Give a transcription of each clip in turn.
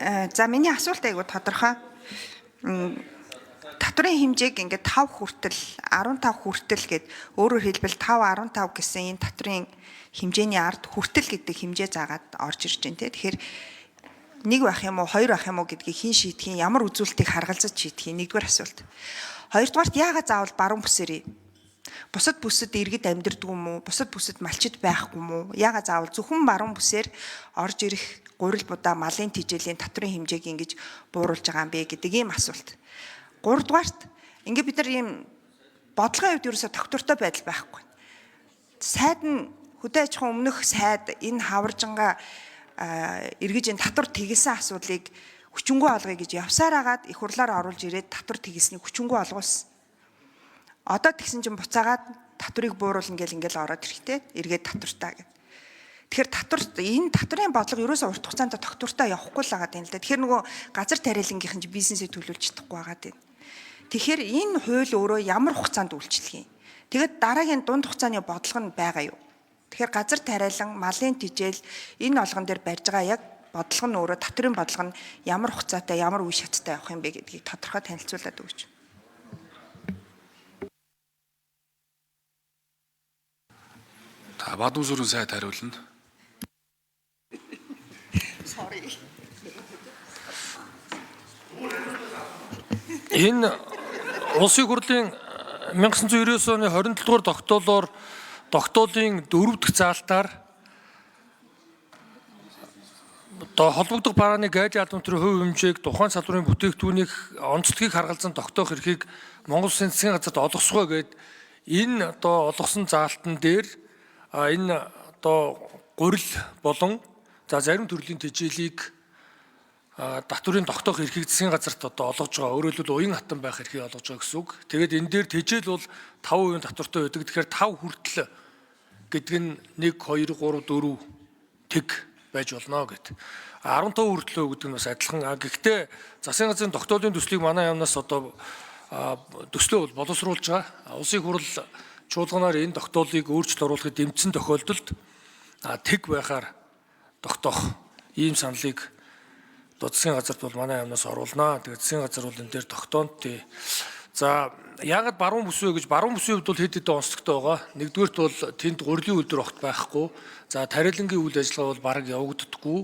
За миний асуулт айгу тодорхой. Татврын хэмжээг ингээд 5 хүртэл 15 хүртэл гэд өөрөөр хэлбэл 5 15 гэсэн энэ татврын хэмжээний ард хүртэл гэдэг хэмжээ заагаад орж ирж байна те. Тэгэхээр нэг байх юм уу, хоёр байх юм уу гэдгийг хэн шийдэх юм, ямар үзүүлэлтийг харгалзаж шийдэх юм нэгдүгээр асуулт. Хоёрдугаарт яагаад заавал баруун бүсээр бусад бүсэд иргэд амьдэрдэг юм уу? Бусад бүсэд малчид байхгүй юм уу? Яагаад заавал зөвхөн баруун бүсээр орж ирэх гурил будаа малын тижээлийн татврын хэмжээг ингэж бууруулж байгаа юм бэ гэдэг ийм асуулт. Гуравдугаарт ингээд бид нар ийм бодлогын хувьд ерөөсө тогтвортой байдал байхгүй. Сайд нь хөдөө аж ахуйн өмнөх сайд энэ хаваржангаа эргэж энэ татвар тэгэлсэн асуудлыг хүчингү олгоё гэж явсаар агаад их хурлаар оруулж ирээд татвар тэгэлснийг хүчингү олгуулсан. Одоо тэгсэн чинь буцаагаад татварыг бууруулна гэл ингээл ороод ирэхтэй эргээд татвартаа гэд. Тэгэхээр татвар энэ татварын бодлого ерөөсөө урт хугацаанд тогтвортой явахгүй л байгаа юм л да. Тэгэхээр нөгөө газар тариалангийнхан чи бизнесээ төлөвлөж чадахгүй байгаа юм. Тэгэхээр энэ хууль өөрөө ямар хугацаанд үйлчлэх юм? Тэгээд дараагийн дунд хугацааны бодлого нь байгаа юу? Тэгэхээр газар тариалан, малын тижээл энэ олгон дээр барьж байгаа яг бодлого нь өөрөө татварын бодлого нь ямар хугацаатай, ямар үе шаттай явах юм бэ гэдгийг тодорхой танилцуулаад өгч. Та Бадамсүрэн сайд хариулна. Sorry. Энэ Улсын хурлын 1999 оны 27 дугаар тогтоолоор тогтоолын 4 дахь заалтаар одоо холбогдох барааны гаж албан төрийн хувь хэмжээг тухайн салбарын бүтээгдэхүүнийг онцлогийг харгалзан тогтоох эрхийг Монгол Улсын засгийн газарт олгосгоо гээд энэ одоо олгосон заалтан дээр энэ одоо гурил болон за зарим төрлийн тэжээлийг татврын тогтоох эрхийг засгийн газарт одоо олгож байгаа. Өөрөөр хэлбэл уян хатан байх эрхийг олгож байгаа гэсэн үг. Тэгээд энэ дээр тэжээл бол 5% татвартай байдаг. Тэгэхээр 5 хүртэл гэдэг нь 1 2 3 4 тэг байж болно гэд. 15 хүртэл гэдэг нь бас адилхан. Гэхдээ засгийн газрын тогтоолын төслийг манай яамнаас одоо төслөө бол боловсруулж байгаа. Улсын хурал чуулганаар энэ тогтоолыг өөрчлөлт оруулахыг дэмжсэн тохиолдолд тэг байхаар тогтоох ийм саналыг засгийн газарт бол манай яамнаас оруулнаа. Тэгээд засгийн газар бол энэ дээр тогтооно. Тий. За яагаад баруун бүс вэ гэж баруун бүсийн хувьд бол хэд хэдэн онцлогтой байгаа. Нэгдүгээрт бол тэнд гурилын үйлдвэр огт байхгүй. За тариалангийн үйл ажиллагаа бол бараг явагддаггүй.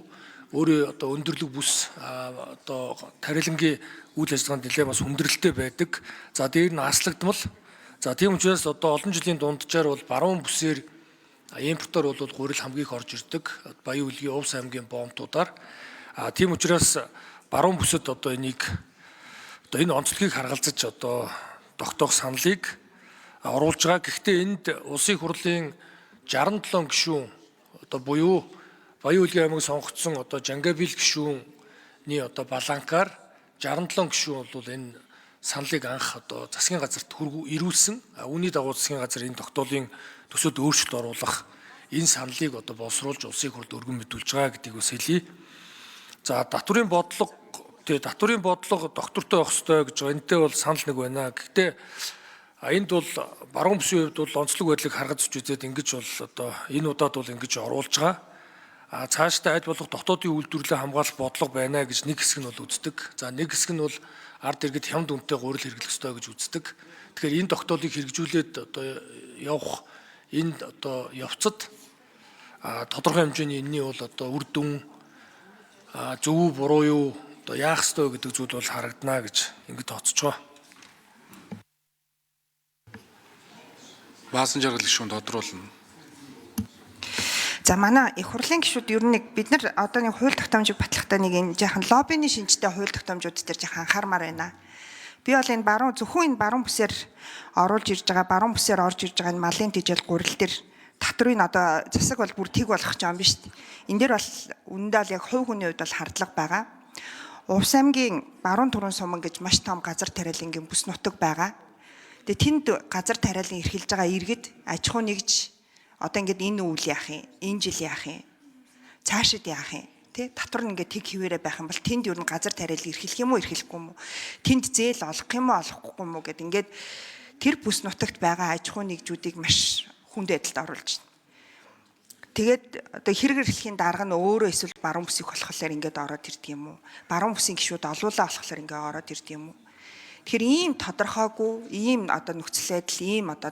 Өөрөө одоо өндөрлөг бүс одоо тариалангийн үйл ажиллагаанд нэлээд бас хүндрэлтэй байдаг. За дээр нь аслагдмал. За тийм учраас одоо олон жилийн дунджаар бол баруун бүсээр импортоор бол гурил хамгийн их орж ирдэг. Баян үлгийн Увс аймгийн боомтуудаар. Тийм учраас баруун бүсэд одоо энийг одоо энэ онцлогийг харгалзаж одоо тогтоох саналыг оруулж байгаа. Гэхдээ энд Улсын хурлын 67 гишүүн одоо буюу Баян үлгийн аймаг сонгогдсон одоо Жангабил гишүүний одоо баланкаар 67 гишүүн бол энэ саналыг анх одоо засгийн газарт ирүүлсэн. Үүний дагуу засгийн газар энэ тогтоолын төсөөд өөрчлөлт оруулах энэ саналыг одоо боловсруулж Улсын хурлд өргөн мэдүүлж байгаа гэдгийг бас хэлье. За татврын бодлого тэгээ татврын бодлого доктортой байх ёстой гэж байгаа. Энтэй бол санал нэг байна. Гэхдээ энд бол баруун бүсийн хувьд бол онцлог байдлыг харгаж үзээд ингэж бол одоо энэ удаад бол ингэж оруулж байгаа. Цаашдаа аль болох дотоодын үйлдвэрлэлээ хамгаалах бодлого байна гэж нэг хэсэг нь бол үздэг. За нэг хэсэг нь бол ард иргэд хямд үнэтэй гурил хэрэглэх ёстой гэж үздэг. Тэгэхээр энэ тогтоолыг хэрэгжүүлээд одоо явах энэ одоо явцад тодорхой хэмжээний энэний бол одоо үр дүн зөв үү буруу юу одоо яах ёстой гэдэг зүйл бол харагдана гэж ингэ тооцож байгаа. Баасан жаргал гишүүн тодруулна. За манай их хурлын гишүүд ер нь нэг бид нар одоо нэг хууль тогтоомжийг батлахдаа нэг энэ жаахан лоббины шинжтэй хууль тогтоомжууд дээр жаахан анхаармаар байна. Би бол энэ баруун зөвхөн энэ баруун бүсээр оруулж ирж байгаа баруун бүсээр орж ирж байгаа энэ малын тэжээл гурил дээр татврын одоо засаг бол бүр тэг болох ч юм биш үү? Энэ дээр бол үнэндээ бол яг хувь хүний хувьд бол хардлага байгаа. Увс аймгийн баруун түрүүн суман гэж маш том газар тариалангийн бүс нутаг байгаа. Тэгээ тэнд газар тариалан эрхэлж байгаа иргэд аж ахуй нэгж одоо ингээд энэ үйл яах юм, энэ жил яах юм, цаашид яах юм тий татвар нь ингээд тэг хിവэрэ байх юм бол тэнд ер нь газар тариалан эрхэлэх юм уу эрхэлэхгүй юм уу, тэнд зээл олох юм уу олохгүй юм уу гэд ингээд тэр бүс нутагт байгаа аж ахуй нэгжүүдийг маш хүнд байдалд оруулж байна. Тэгээд одоо хэрэг эрхлэхийн дарга нь өөрөө эсвэл баруун бүсийг болохоор ингээд ороод ирдэг юм уу? Баруун бүсийн гишүүд олуулаа болохоор ингээд ороод ирдэг юм уу? Тэгэхээр ийм тодорхойгүй, ийм одоо нөхцөл байдал, ийм одоо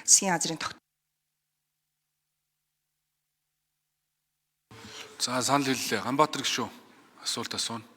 засгийн газрын За, санал хэллээ. Ганбаатар гишүүн асуулт асууна.